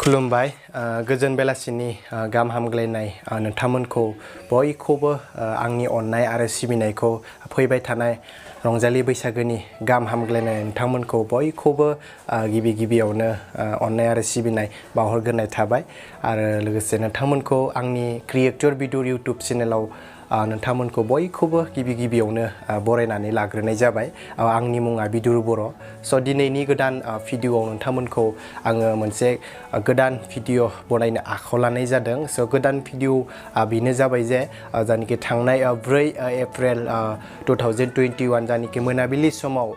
खुलुमबाय गोजोन बेलासिनि गाहाम हामग्लायनाय नोंथांमोनखौ बयखौबो आंनि अननाय आरो सिबिनायखौ फैबाय थानाय रंजालि बैसागोनि गाहाम हामग्लायनाय नोंथांमोनखौ बयखौबो गिबियावनो अननाय आरो सिबिनाय बावहरग्रोनाय थाबाय आरो लोगोसे नोंथांमोनखौ आंनि क्रिएटर बिदुर इउट्युब चेनेलाव नोंथांमोनखौ बयखौबो गिबियावनो बरायनानै लाग्रोनाय जाबाय आंनि मुङा बिदुर बर' स' दिनैनि गोदान भिडिअआव नोंथांमोनखौ आङो मोनसे गोदान भिडिअ बनायनो आखायाव लानाय जादों स' गोदान भिडिअ बेनो जाबाय जे जानिखि थांनाय 4 एप्रिल 2021 जानिखि मोनाबिलि समाव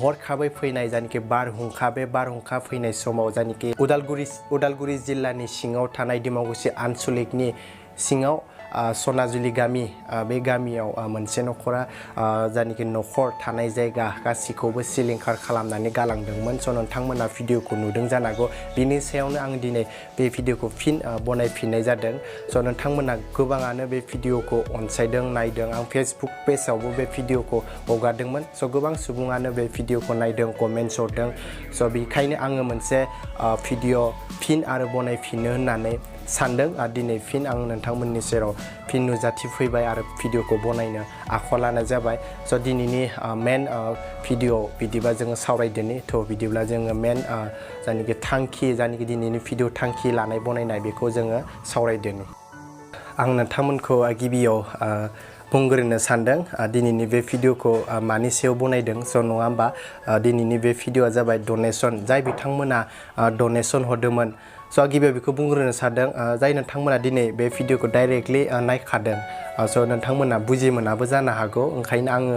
हरखाबै फैनाय जानिखि बारहुंखा बे बारहुंखा फैनाय समाव जानिखि उदालगुरि जिल्लानि सिङाव थानाय डिमाकुसि आनसलिकनि सिङाव सनाजुलि गामि बे गामियाव मोनसे नखरा जानिखि नखर थानाय जायगा गासिखौबो सिलिंखार खालामनानै गालांदोंमोन स' नोंथांमोना भिडिअखौ नुदों जानांगौ बिनि सायावनो आं दिनै बे भिडिअखौ फिन बनायफिननाय जादों स' नोंथांमोना गोबाङानो बे भिडिअखौ अनसायदों नायदों आं फेसबुक पेजआवबो बे भिडिअखौ हगारदोंमोन स' गोबां सुबुङानो बे भिडिअखौ नायदों कमेन्ट्स हरदों स' बेखायनो आङो मोनसे भिडिअ फिन आरो बनायफिननो होननानै सानदों दिनै फिन आं नोंथांमोननि सेराव फिन नुजाथिफैबाय आरो भिडिअखौ बनायनो आखायाव लानाय जाबाय स' दिनैनि मेन भिडिअ बिदिबा जोङो सावरायदोनि थ' बिदिब्ला जोङो मेन जानिखि थांखि जानिखि दिनैनि भिडिअ थांखि लानाय बनायनाय बेखौ जोङो सावरायदोनि आं नोंथांमोनखौ गिबियाव बुंग्रोनो सानदों दिनैनि बे भिडिअखौ मानि सायाव बनायदों स' नङा होमबा दिनैनि बे भिडिअआ जाबाय डनेसन जाय बिथांमोना डनेसन हरदोंमोन स' गिबियाव बेखौ बुंग्रोनो सानदों जाय नोंथांमोना दिनै बे भिडिअखौ डाइरेक्टलि नायखादों स' नोंथांमोना बुजि मोनाबो जानो हागौ ओंखायनो आङो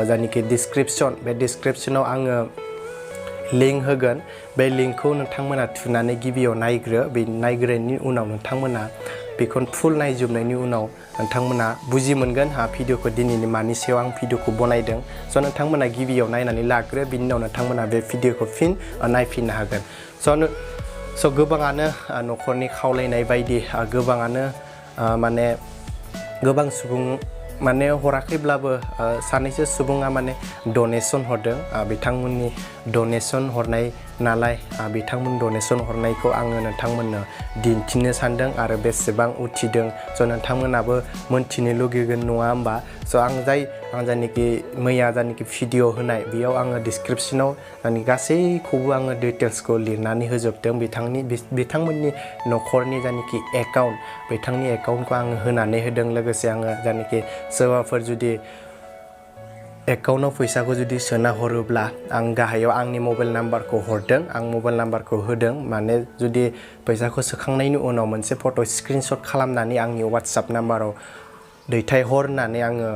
जानिखि बे डिसक्रिपसनाव आङो लिंक होगोन बे लिंकखौ नोंथांमोना थुनानै गिबियाव बे नायग्रोनायनि उनाव नोंथांमोना बेखौ फुल नायजोबनायनि उनाव नोंथांमोना बुजि मोनगोन भिडिअखौ दिनैनि मानि सायाव आं भिडिअखौ बनायदों स' नोंथांमोना गिबियाव नायनानै लाग्रो बिनि उनाव नोंथांमोना बे भिडिअखौ फिन नायफिननो हागोन स' गोबाङानो न'खरनि खावलायनाय बायदि गोबाङानो माने गोबां सुबुं माने हराखैब्लाबो सानैसो सुबुङा माने डनेसन हरदों बिथांमोननि डनेसन हरनाय नालाय बिथांमोन डनेसन हरनायखौ आङो नोंथांमोननो दिन्थिनो सानदों आरो बेसेबां उथिदों स' नोंथांमोनाबो मोनथिनो लुगैगोन नङा होमबा स' आं जानिखि मैया जानिखि भिडिअ होनाय बेयाव आङो डिसक्रिपसनाव गासैखौबो आङो डिटेल्सखौ लिरनानै होजोबदों बिथांमोननि न'खरनि जानिखि एकाउन्ट बिथांनि एकाउन्टखौ आङो होनानै होदों लोगोसे आङो जानिखि सोरबाफोर जुदि एकाउन्टआव फैसाखौ जुदि सोना हरोब्ला आं गाहायाव आंनि मबाइल नाम्बारखौ हरदों आं मबाइल नाम्बारखौ होदों माने जुदि फैसाखौ सोखांनायनि उनाव मोनसे फट' स्क्रिनशट खालामनानै आंनि वाट्सएप नाम्बाराव दैथायहर होननानै आङो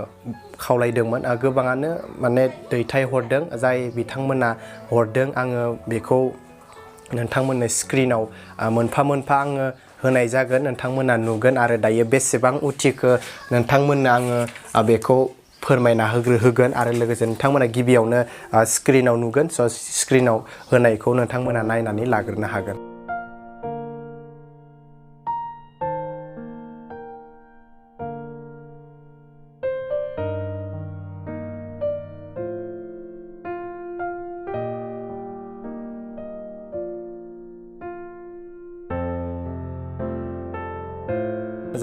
खावलायदोंमोन गोबाङानो माने दैथायहरदों जाय बिथांमोना हरदों आङो बेखौ नोंथांमोननो स्क्रिनाव मोनफा मोनफा आङो होनाय जागोन नोंथांमोना नुगोन आरो दायो बेसेबां उथिखो नोंथांमोननो आङो बेखौ फोरमायना होगोन आरो लोगोसे नोंथांमोना गिबियावनो स्क्रिनाव नुगोन स' स्क्रिनाव होनायखौ नोंथांमोना नायनानै लाग्रोनो हागोन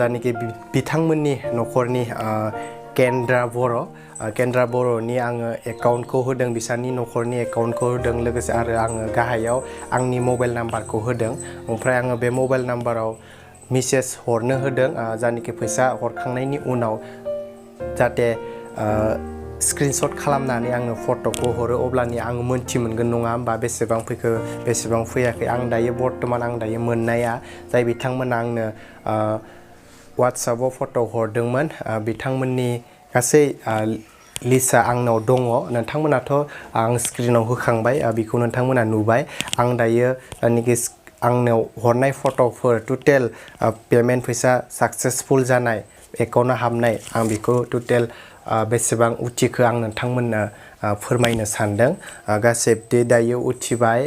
जानिखि बिथांमोननि न'खरनि केन्द्रा बर'नि आङो एकाउन्टखौ होदों बिसोरनि न'खरनि एकाउन्टखौ होदों लोगोसे आरो आङो गाहायाव आंनि मबाइल नाम्बारखौ होदों ओमफ्राय आङो बे मबाइल नाम्बाराव मेसेज हरनो होदों जानिखि फैसा हरखांनायनि उनाव जाहाथे स्क्रिनशट खालामनानै आङो फट'खौ हरो अब्लानि आङो मोनथि मोनगोन नङा होमबा बेसेबां फैखो बेसेबां फैयाखै आं दायो बर्थमान मोननाया जाय बिथांमोना आंनो वाट्सएपआव फट' हरदोंमोन बिथांमोननि गासै लिस्टआ आंनाव दङ नोंथांमोनाथ' आं स्क्रिनाव होखांबाय बेखौ नोंथांमोना नुबाय आं दायो जानिखि आंनाव हरनाय फट'फोर टटेल पेमेन्ट फैसा साक्सेसफुल जानाय एकाउन्टआव हाबनाय आं बेखौ टटेल बेसेबां उथिखो आं नोंथांमोननो फोरमायनो सानदों गासै दायो उथिबाय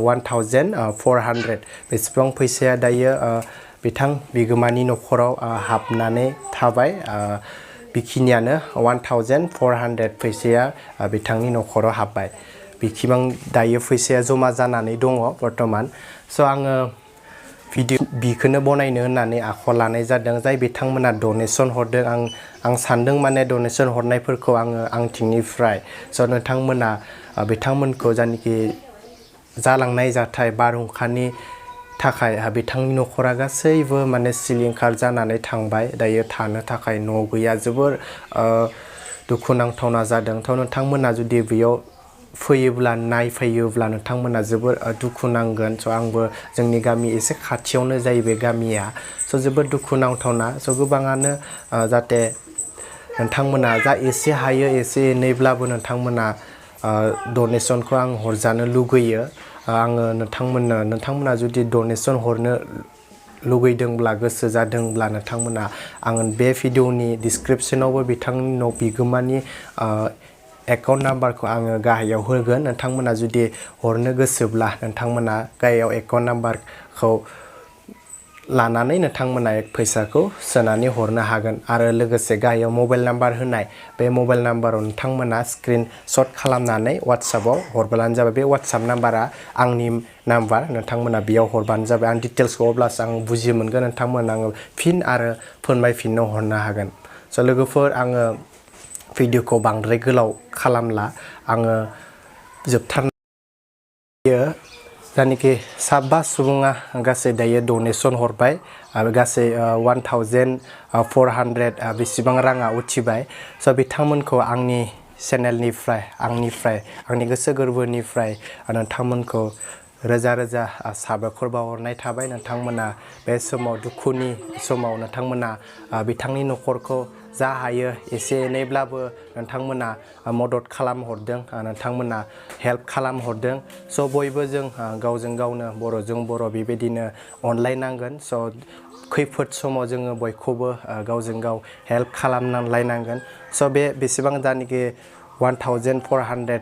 1400 बेसेबां फैसाया दायो बिथां बिगोमानि न'खराव हाबनानै थाबाय बेखिनियानो 1400 फैसाया बिथांनि न'खराव हाबबाय बेखिबां दायो फैसाया जमा जानानै दङ बर्तमान स' आङो भिडिअ बिखौनो बनायनो होननानै आखायाव लानाय जादों जाय बिथांमोना डनेसन हरदों आं सानदों माने डनेसन हरनायफोरखौ आङो आंथिंनिफ्राय स' नोंथांमोना बिथांमोनखौ जायनोखि जालांनाय जाथाय बारहुंखानि थाखाय बिथांनि न'खरा गासैबो माने सिलिंखार जानानै थांबाय दायो थानो थाखाय न' गैया जोबोर दुखुनांथावना जादों थ' नोंथांमोना जुदि बेयाव फैयोब्ला नायफैयोब्ला नोंथांमोना जोबोर दुखु नांगोन स' आंबो जोंनि गामि एसे खाथियावनो जायो बे गामिया स' जोबोर दुखुनांथावना स' गोबाङानो जाहाथे नोंथांमोना जा एसे हायो एसे एनैब्लाबो नोंथांमोना डनेसनखौ आं हरजानो लुगैयो आङो नोंथांमोना जुदि डनेसन हरनो लुगैदोंब्ला गोसो जादोंब्ला नोंथांमोना आङो बे भिडिअनि डिसक्रिपसनावबो बिथांनि न' बिगोमानि एकाउन्ट नाम्बारखौ आङो गाहायाव होगोन नोंथांमोना जुदि हरनो गोसोब्ला नोंथांमोना गाहायाव एकाउन्ट नाम्बारखौ लानानै नोंथांमोना फैसाखौ सोनानै हरनो हागोन आरो लोगोसे गाहायाव मबाइल नाम्बार होनाय बे मबाइल नाम्बाराव नोंथांमोना स्क्रिनशट खालामनानै वाट्सएपआव हरब्लानो जाबाय बे वाट्सएप नाम्बारा आंनि नाम्बार नोंथांमोना बेयाव हरबानो जाबाय आं डिटेल्सखौ अब्लासो आं बुजि मोनगोन नोंथांमोना आङो फिन आरो फोरमायफिननो हरनो हागोन स' लोगोफोर आङो भिडिअखौ बांद्राय गोलाव खालामला आङो जोबथारनायो जायनोखि साबा सुबुङा गासै दायो डनेसन हरबाय आरो गासै 1400 बेसेबां राङा उथिबाय स' बिथांमोनखौ आंनि चेनेलनिफ्राय आंनि गोसो गोरबोनिफ्राय नोंथांमोनखौ रोजा रोजा साबायखर बावहरनाय थाबाय नोंथांमोना बे समाव दुखुनि समाव नोंथांमोना बिथांनि न'खरखौ जा हायो एसे एनैब्लाबो नोंथांमोना मदद खालामहरदों नोंथांमोना हेल्प खालामहरदों स' बयबो जों गावजों गावनो बर'जों बर' बेबायदिनो अनलायनांगोन स' खैफोद समाव जोङो बयखौबो गावजों गाव हेल्प खालामलायनांगोन स' बे बेसेबां दानिकि 1400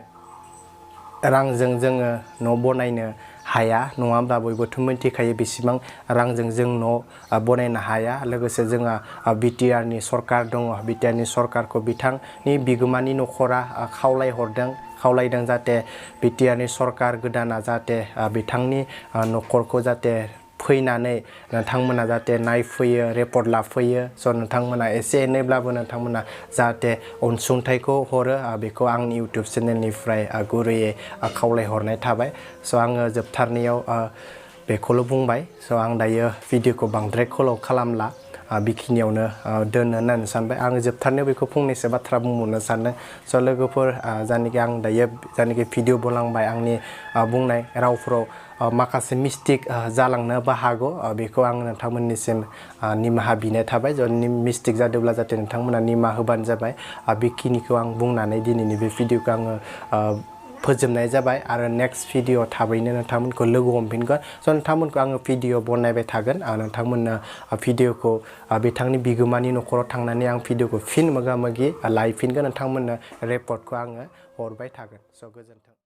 रांजों जोङो न' बनायनो हाया नङा होमब्ला बयबोथ' मिथिखायो बेसेबां रांजों जों न' बनायनो हाया लोगोसे जोंहा बिटिआरनि सरकार दङ बिटिआरनि सरकारखौ बिथांनि बिगोमानि न'खरा खावलायदों जाहाथे बिटिआरनि सरकार गोदाना जाहाथे बिथांनि न'खरखौ जाहाथे फैनानै नोंथांमोना जाहाथे नायफैयो रिपर्ट लाफैयो स' नोंथांमोना एसे एनैब्लाबो नोंथांमोना जाहाथे अनसुंथाइखौ हरो बेखौ आंनि इउटुब चेनेलनिफ्राय गुरैयै खावलायहरनाय थाबाय स' आङो जोबथारनायाव बेखौल' बुंबाय स' आं दायो भिडिअखौ बांद्राय गोलाव खालामला बेखिनियावनो दोनो होननानै सानबाय आङो जोबथारनायाव बेखौ फंनैसो बाथ्रा बुंबावनो सानदों स' लोगोफोर जायनोखि आं दायो जायनोखि भिडिअ बनांबाय आंनि बुंनाय रावफोराव माखासे मिस्टेक जालांनोबो हागौ बेखौ आं नोंथांमोननिसिम निमाहा बिनाय थाबाय मिस्टेक जादोंब्ला जाहाथे नोंथांमोना निमाहा होबानो जाबाय बेखिनिखौ आं बुंनानै दिनैनि बे भिडिअखौ आङो फोजोबनाय जाबाय आरो नेक्स्ट भिडिअ थाबैनो नोंथांमोनखौ लोगो हमफिनगोन स' नोंथांमोनखौ आङो भिडिअ बनायबाय थागोन नोंथांमोननो भिडिअखौ बिथांनि बिगोमानि न'खराव थांनानै आं भिडिअखौ फिन मोगा मोगि लायफिनगोन नोंथांमोननो रिपर्टखौ आङो हरबाय थागोन स' गोजोन्थों